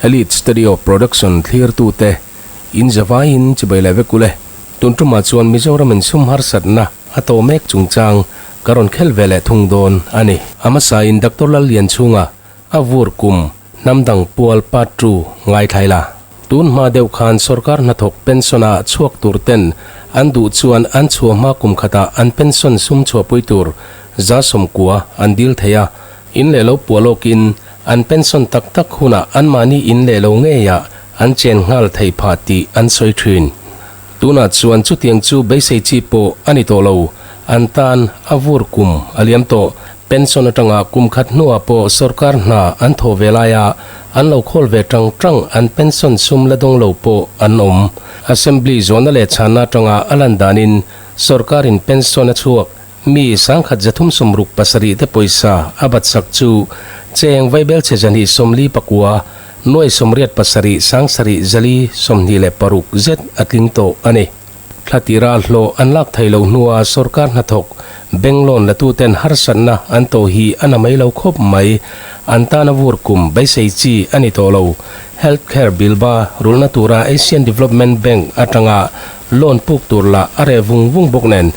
Elite Studio Production thlirtute in zavaiin chibai leh vek ule. Tun tumah chuan Mizoram in sum harsatna a tawh mek chungchang ka rawn khel ve leh thung dawn a ni. A hmasain Doctor Lallianchhunga a vur kum hnam dang pual part two ngaithlai la. Tun hma deuh khan sorkar hnathawk pension a chhuak tur ten an duh chuan an chhuah hma kum khatah an pension sum chhuahpui tur 90% an dil thei a, in leh lo puah lawkin an pension tak tak hunah anmahni in leh lo ngeiah an chen nghal thei phah tih an sawi thin. Tunah chuan chutiang chu beisei chi pawh a ni tawh lo, an tan a vur kum a liam tawh. Pension atanga kum khat hnuah pawh sorkar hna an thawh ve laia an lo khawl ve tang tang an pension sum la dawng lo pawh an awm. Assembly zawhna leh chhanna atanga a lan danin sorkarin pension a chhuak mi 1367 te pawisa a batsak chu cheng vaibelchhe 249 877,726 zet a tling tawh a ni. Thla tira hlawh an lak thei lo hnua sorkar hnathawk bank loan latuten harsatna an tawh hi a na mai lo khawp mai. An tana vur kum beisei chi a ni tawh lo. Health care bill ba rulna tura Asian Development Bank atanga loan puk tur lah a reh vung vung bawk nen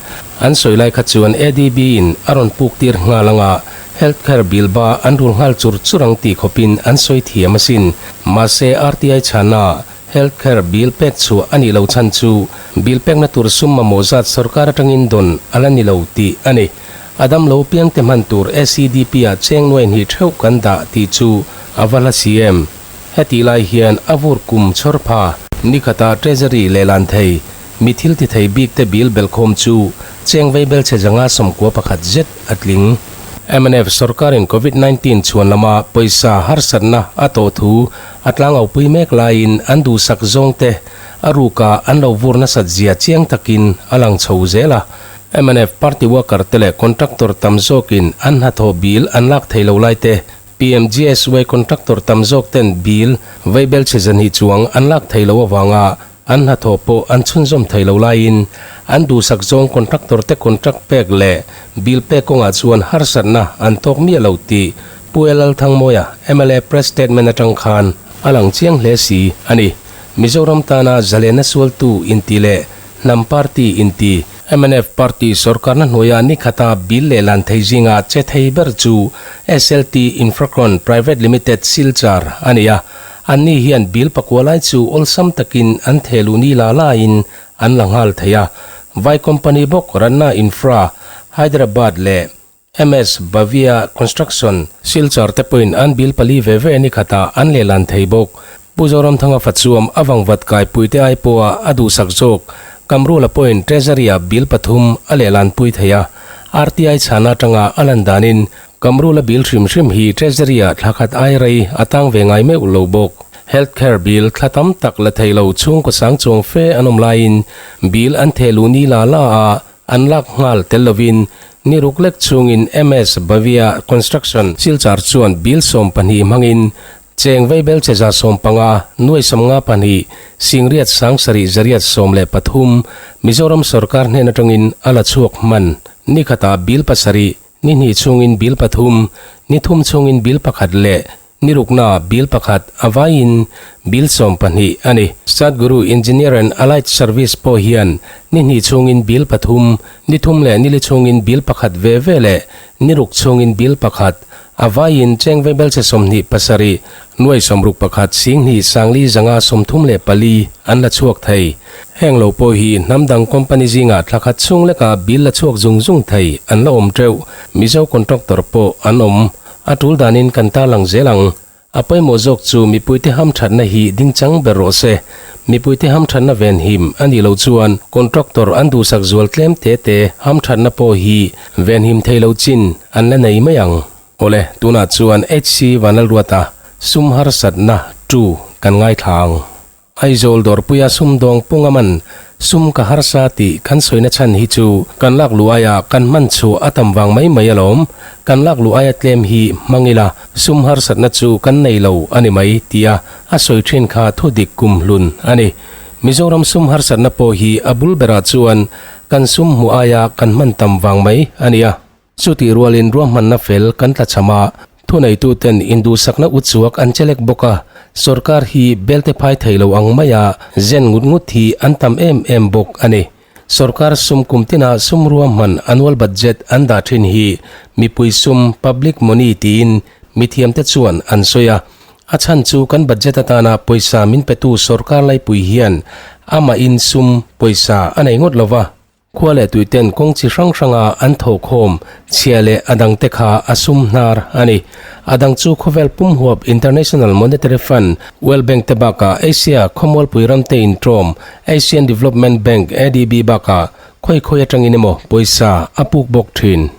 an sawi lai kha chuan ADB in a rawn puk tir nghal anga health care bill ba an rul nghal chur chur ang tih khawpin an sawi thiam asin. Mahse RTI chhana Health care bill pek chhuah a nih lo chhan chu bill pekna tur sum mamawh zat sorkar atangin dawn a la ni lo tih a ni. A damlo piangte hman tur SEDP ah cheng nuai hnih theuh kan dah tih chu a va hla si em? Hetih lai hian a vur kum chhawr pha nikhatah Treasury lehlan thei mi thil ti thei bik te bill belhkhawm chu cheng veibelchhe 591 zet a tling. Mnf sorkarin Covid 19 chhuan lama pawisa harsatna a tawh thu a tlangau-pui mek laiin an duhsak zawngte a ruka an lo vur nasat zia chiang takin a lang chho zel a. Mnf party worker te leh contractor tam zawkin an hnathawh bill an lak thei lo lai te, PMGSY contractor tam zawk ten bill veibelchhe 200 chuang an lak thei lo avanga an hnathawh pawh an chhunzawm thei lo laiin an duhsak zawng contractor te contract pek leh bill pek kawngah chuan harsatna an tawk miah lo tih Pu LL Thangmawia, mla press statement atang khan a lang chiang hle si a ni. Mizoram tana zalena sualtu inti leh hnam party inti, mnf party sorkarna hnuaia ni khata bill leh lan thei zinga che thei ber chu SLT Infracon Private Limited Silchar a ni a, anni hian bill pakua lai chu awlsam takin an thehluh ni la laiin an la nghal thei a. Vai company bawk Ranna Infra, Hyderabad leh MS Bhavya Construction, Silchar te pawhin an bill pali ve ve ni khatah an lehlan thei bawk. Pu Zoramthanga Fachuam a vangvat kaipuite ai pawha a duhsak zawk Kamrula pawhin Treasury-ah bill pathum a lehlanpui thei a. RTI chhana atanga a lan danin Kamrula bill hrim hrim hi Treasury-ah thla khat ai rei a tang ve ngai meuh lo bawk. Health care bill thla tam tak la thei lo chhungkaw sang chuang fe an awm laiin bill an theh luh ni la la a, An lak nghal tel lovin ni ruk lek chungin MS Bhavya Construction Silchar chuan bill 12 hmangin cheng veibelchhe 15 nuai 52 singriat 7 813 Mizoram sorkar hnen atangin a la chhuak hman. Ni khatah bill pasarih, ni hnih chungin bill pathum, ni thum chungin bill pakhat leh Ni rukna bill pakhat a vaiin bill 12 a ni. Sadguru Engineer and Allied Service pawh hian ni hnih chhungin bill pathum, ni thum leh nili chhungin bill pakhat ve ve leh ni ruk chhungin bill pakhat a vaiin cheng veibelchhe 27 nuai 61 singhnih sangli zanga 34 an la chhuak thei. Heng lo pawh hi hnam dang company zingah thla khat chhung lekah bill la chhuak zung zung thei an la awm teuh. Mizo contractor pawh an awm. A tul danin kan tarlang zel ang. A pawimawh zawk chu mipuite hamthatna hi dingchang ber rawh se. Mipuite hamthatna venhim a nih loh chuan contractor an duhsak zual tlem te te hamthatna pawh hi venhim thei lo chin an la nei mai ang. Awle, tunah chuan HC Vanlalruata sum harsatna tu kan ngaithla ang. Aizawl dawrpuia sumdawng punga man sum ka harsa tih kan sawina chhan hi chu kan lak luh aia kan hman chhuah a tam vang mai mai alawm. Kan lak luh aia tlem hi hmang ila sum harsatna chu kan nei lo a ni mai tia a sawi thin kha thu dik kum hlun a ni. Mizoram sum harsatna pawh hi a bul berah chuan kan sum hmuh aia kan hman tam vang mai a nia. Chutih rualin ruahmanna fel kan tlachham a, Thuneituten induhsakna uchuak an chelek bawk a, sorkar hi belte phai thei lo ang maia zen ngut ngut hi an tam em em bawk a ni. Sorkar sum kum tina sum ruahman annual budget an dah thin hi mipui sum, public money, tiin mithiamte chuan an sawi a. A chhan chu kan budget atana pawisa min petu sorkar laipui hian amahin sum, pawisa, a nei ngawt lova. Khua leh tuiten kawng chi hrang hranga an thawhkhawm chhia leh a dangte kha a sum hnar a ni. A dang chu khawvel pum huap International Monetary Fund, World Bank te bakah Asia khawmualpui ramte intawm Asian Development Bank, ADB, bakah khawi khawi atangin emaw pawisa a puk bawk thin.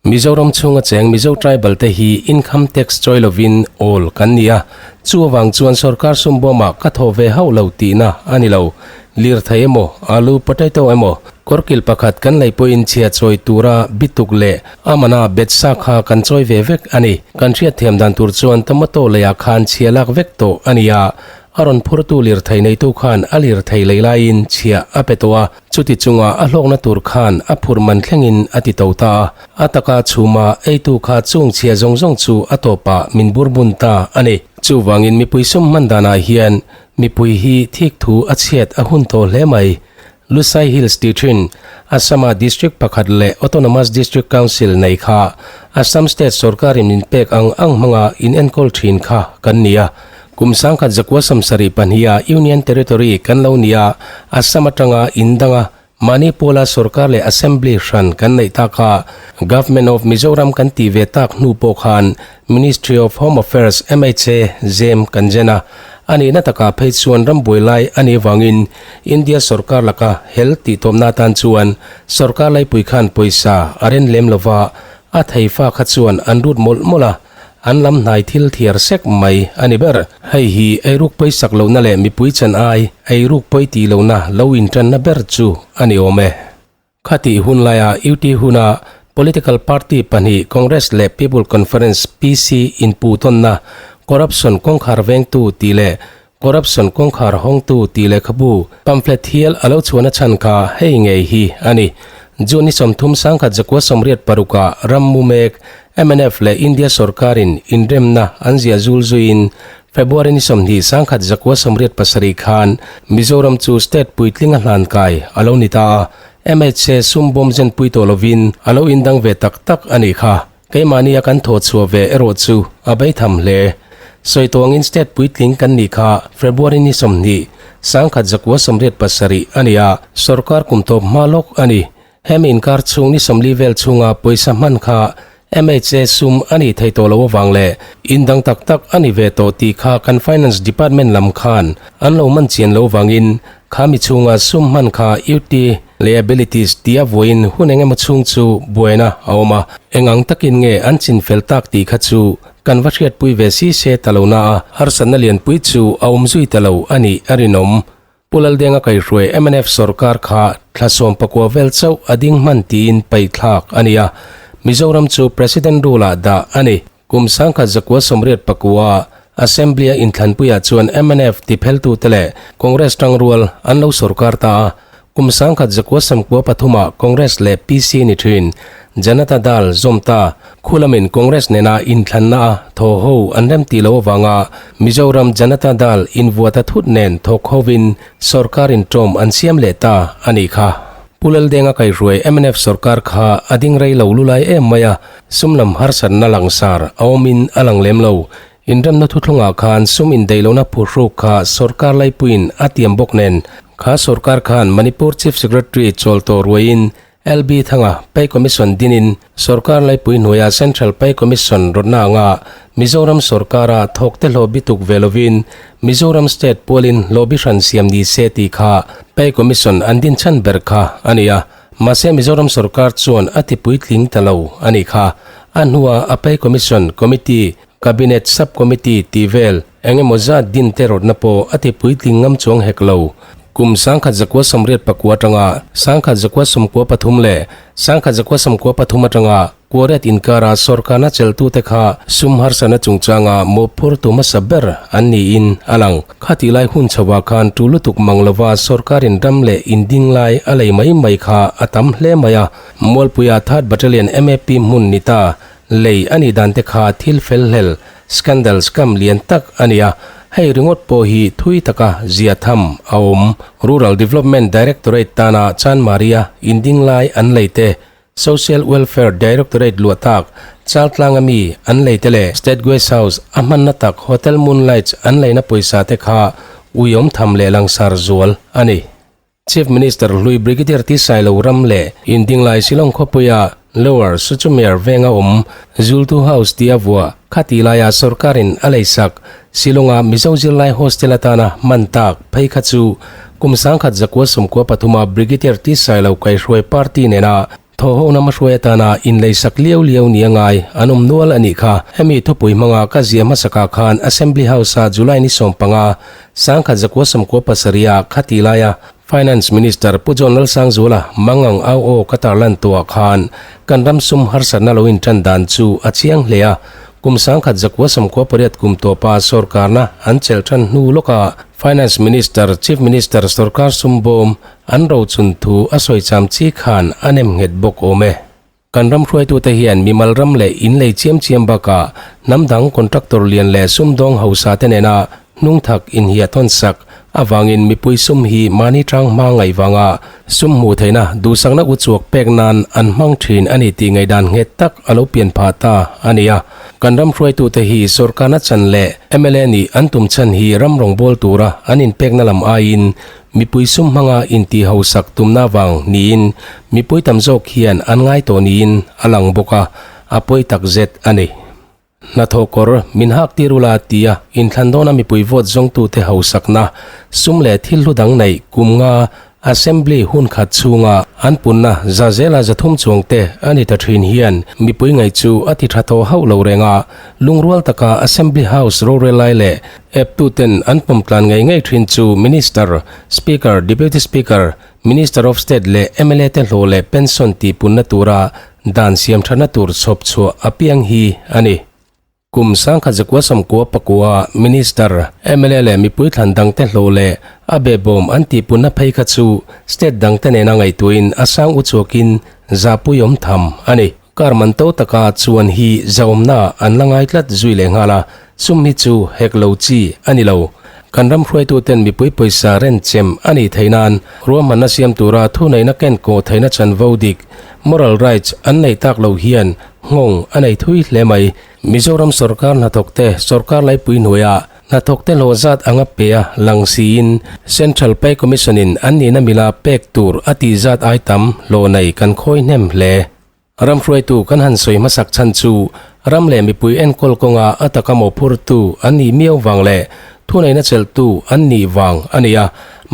Mizoram chhunga cheng Mizo tribal te hi income tax chawi lovin awl kan ni a, chu avang chuan sorkar sum bawmah ka thaw ve hauh lo tihna a ni lo. Lirthei emaw, alu, potato emaw, kawrkilh pakhat kan lei pawhin chhia chawi tura bituk leh a mana bet sa kha kan chawi ve vek a ni. Kan hriatthiam dan tur chuan tomato leiah khan chhia lak vek tawh a ni a, a rawn phurtu lirthei neitu khan a lirthei lei laiin chhia a pe tawh a, Chuti chunga a hlawkna tur khan a phur man thlengin a ti to ta a, a taka chhuma eitu kha chung chhia zawng zawng chu a tawpah min burbun ta a ni. Chuvangin mipui sum hman danah hian mipui hi thik thu a chhiat a hun tawh hle mai. Lusai Hills tih thin Assam-a district pakhat leh Autonomous District Council nei kha Assam state sorkarin min pek ang ang hmanga inenkawl thin kha kan ni a. Kum 1972-a Union Territory kan lo ni a, Assam atanga indanga mahni pawla sorkar leh Assembly hran kan neih tak a, Government of Mizoram kan tih ve tak hnu pawh khan Ministry of Home Affairs, MHA, zem kan zen a. A nihna takah phei chuan rambuai lai a nih avangin India sorkar laka hel tihtawmna atan chuan sorkar laipui khan pawisa a ren lem lova, a theifa kha chuan an rut mawlh mawlh a. An lam hnai thil thiar sek mai a ni ber. Hei hi eiruk pawisak lohna leh mipui chan ai eiruk pawi tih lohna lo intanna ber chu a ni awm e. Khatih hun laia UT huna political party pahnih Congress leh People Conference, PC, inpuhtawnna Corruption kawngkhar vengtu tih leh Corruption kawngkhar hawngtu tih lehkhabu pamphlet hial a lo chhuahna chhan kha hei ngei hi a ni. June ni 30 1986 ah ram mu mek mnf leh India sorkarin inremna an ziah zul zuiin February ni 20 1987 khan Mizoram chu state puitling a hlan kai a lo ni ta a, MHA sum bawm zenpui tawh lovin a lo indang ve tak tak a nih kha. Keimahni a kan thawh chhuah ve erawh chu a beitham hle. Sawi tawngin state puitling kan nih kha February ni 20, 1987 a ni a, sorkar kum tawp hma lawk a ni. Hemi inkar chhung ni 40 vel chhunga pawisa hman kha MHA sum a nih theih tawh loh avang leh in dang tak tak a ni ve tawh tih kha kan Finance Department lam khan an lo man chian loh vangin kha mi chhunga sum hman kha UT Liabilities tia vawiin hun eng emaw chhung chu buaina a awm a, eng ang takin nge an chin fel tak tih kha chu kan va hriatpui ve si se ta lo na a, harsatna lianpui chu a awm zui ta lo a nih a rinawm. Pu Laldenga kaihruai mnf sorkar kha thla 14 vel chauh a ding hman tiin paihthlak a ni a, Mizoram chu President rule-ah dah a ni. Kum 1989 Assembly-a inthlanpuiah chuan mnf tipheltute leh Congress tangrual an lo sorkar ta a. Kum 1993 Congress leh PC ni thin Janata Dal zawm ta. Khu lamin Congress nena inthlanna a thaw ho an rem tih loh avanga Mizoram Janata Dal invuata thut nen thawk hovin sorkar intawm an siam leh ta a nih kha. Pu Laldenga kaihruai mnf sorkar kha a ding rei lo lulai em mai a. Sum lam harsatna langsar a awmin a lang lem lo. Inremna thuthlungah khan sum indaihlohna phuhruk kha sorkar laipuiin a tiam bawk nen, kha sorkar khan Manipur Chief Secretary chawl tawh ruaiin LB Thanga Pay Commission dinin sorkar laipui hnuaia Central Pay Commission rawtna anga Mizoram sorkara thawkte hlawh bituk ve lovin Mizoram State pualin hlawh bi hran siam ni se tih kha Pay Commission an din chhan ber kha a ni a. Mahse Mizoram sorkar chuan a ti puitling ta lo a nih kha. A hnua a Pay Commission, Committee, Cabinet Sub-Committee tih vel eng emaw zat din te rawtna pawh a ti puitling ngam chuang hek lo. Kum 1989 atanga 1993 leh 1993 atanga Kuaret inkara sorkarna cheltute kha sum harsatna chungchanga mawhphurtu hmasa ber an niin a lang. Khatih lai hun chhoah khan tu lutuk mang lova sorkarin ram leh inding lai a lei mai mai kha a tam hle mai a. Mualpuia Third Battalion MAP hmun ni ta. lei a nih dan te kha thil fel hlel, scandal scam lian tak a ni a, hei ringawt pawh hi thui taka zia tham a awm. Rural Development Directorate tana Chanmaria inding lai an lei te, Social Welfare Directorate luah tak Chaltlanga mi an lei te leh State Guest House a hmanna tak Hotel Moonlights an leina pawisa te kha uiawm tham leh langsar zual a ni. Chief Minister hlui Brigadier T Sailo ram leh Indinglai Shillong khawpuia Lower Suchumer venga awm Zultu House tia vuah kha tih laia sorkarin a leisak Shillonga Mizo zirlai hostel atana hman tak phei kha chu kum 1993 a Brigadier T Sailo kaihruai party nena Thawhhona hmahruai atana inleisak liau liau ni a ngai an awm nual a nih kha. Hemi thupui hmanga ka zia hmasakah khan Assembly House-a July ni 15, 1997 kha tih laia Finance Minister Pu John Lalsangzuala mangang au aw ka tarlan tuah khan kan ram sum harsatna lo intan dan chu a chiang hle a. Kum 1998 kum tawpa sorkarna an chelh tan hnu lawkah Finance Minister, Chief Minister sorkar sum bawm An rochun thu a sawi cham chi khan a nem nghet bawk awm e. Kan ram hruaitute hian mimal ram leh in lei chiam chiam bakah hnam dang contractor lian leh sumdawng hausa te nena hnungthak inhiah thawn sak avangin mipui sum hi mahni tang hma ngaih vanga sum hmuh theihna duhsakna uchuak pek nan an hmang thin a ni tih ngaihdan nghet tak a lo pian phah ta a ni a. Kan ram hruaitute hi sorkarna chan leh mla nih an tum chhan hi ram rawngbâwl tura an inpekna lam aiin Mipui sum hmanga intih hausak tumna vang niin mipui tam zawk hian an ngai tawh niin a lang bawk a, a pawi tak zet a ni. Hnathawh kawr min hak tir ula tia inthlan dawna mipui vote zawngtute hausakna, sum leh thil hlu dang neih kum nga Assembly hun khat chhunga an punna za zela 300 chuangte a ni ta thin hian mipui ngaih chu a ti tha tawh hauh lo reng a, lungrual taka Assembly House rorel lai leh Eptuten an pawm tlan ngei ngei thin chu Minister, Speaker, Deputy Speaker, Minister of State leh mla te hlawh leh pension tihpunna tura dan siam thatna tur chhawp chhuah apiang hi a ni. Kum 1999 Minister, mla leh mipui thlan dangte hlawh leh a behbawm an tihpunna phei kha chu state dangte nena ngaihtuahin a sang uchuakin zahpuiawm tham a ni. Car man to taka chuan hi zahawmna an la ngai tlat zui leh nghal a, sum hi chu hek lo chi a ni lo. Kan ram hruaituten mipui pawisa renchem a nih theih nan ruahmanna siam tura thuneihna ken kawh theihna chanvo dik, moral rights, an neih tak lo hian nghawng a nei thui hle mai. Mizoram sorkar hnathawkte sorkar laipui hnuaiah hnathawkte hlawh zat anga pe a lang siin Central Pay Commission-in an nihna mila pek tur a tih zat ai tam hlawh nei kan khawi hnem hle. Ram hruaitu kan han sawi hmasak chhan chu ram leh mipui enkawl kawnga a taka mawhphurtu an nih miau vang leh thuneihna chelhtu an nih vang a ni a.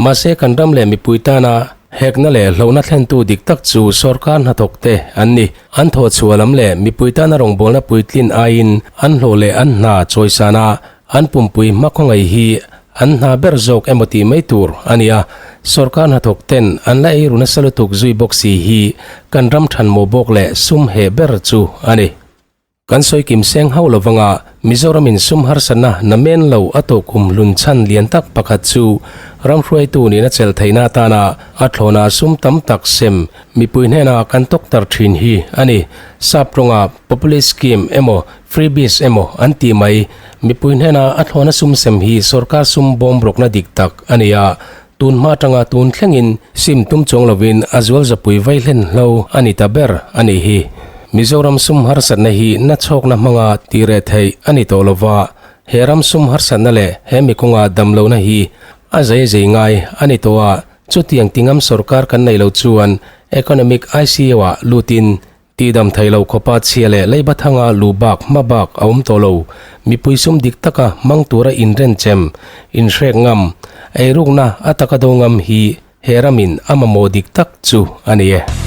Mahse kan ram leh mipui tana hekna leh hlauhna thlentu dik tak chu sorkar hnathawkte an ni. An thawhchhuah lam leh mipui tana rawngbawlna puitlin aiin an hlawh leh an hna chawisana An pumpui hmakhawngaih hi an hna ber zawk emaw tih mai tur a ni a, sorkar hnathawk ten an la ei ru nasa lutuk zui bawk si hi kan ram thanmawh bawk leh sum heh ber chu a ni. Kan sawi kim seng hauh lo vanga Mizoramin sum harsatna namen lo a tawh kum hlun chhan lian tak pakhat chu ram hruaitu nihna chelh theihna atana a thlawna sum tam tak sem mipui hnena kan tawktar thin hi a ni. Sap tawnga populist scheme emaw Freebies emaw an tih mai, mipui hnena a thlawna sum sem hi sorkar sum bawm rawkna dik tak a ni a, tun hma atanga tun thlengin sim tum chuang lovin a zual zapui vai hlen hlo a ni ta ber a nih hi. Mizoram sum harsatna hi na chhawkna hmanga tih reh theih a ni tawh lova, he ram sum harsatna leh he mikawnga damlohna hi a zei zei ngai a ni tawh a, chutiang tingam sorkar kan neih loh chuan Economic ICU-ah lutin Tihdam thei lo khawpa chhia leh leiba thanga lu bak hma bak a awm tawh lo. Mipui sum dik taka hmang tura inrenchem, inhrek ngam, eirukna a taka do ngam hi he ramin a mamawh dik tak chu a ni e.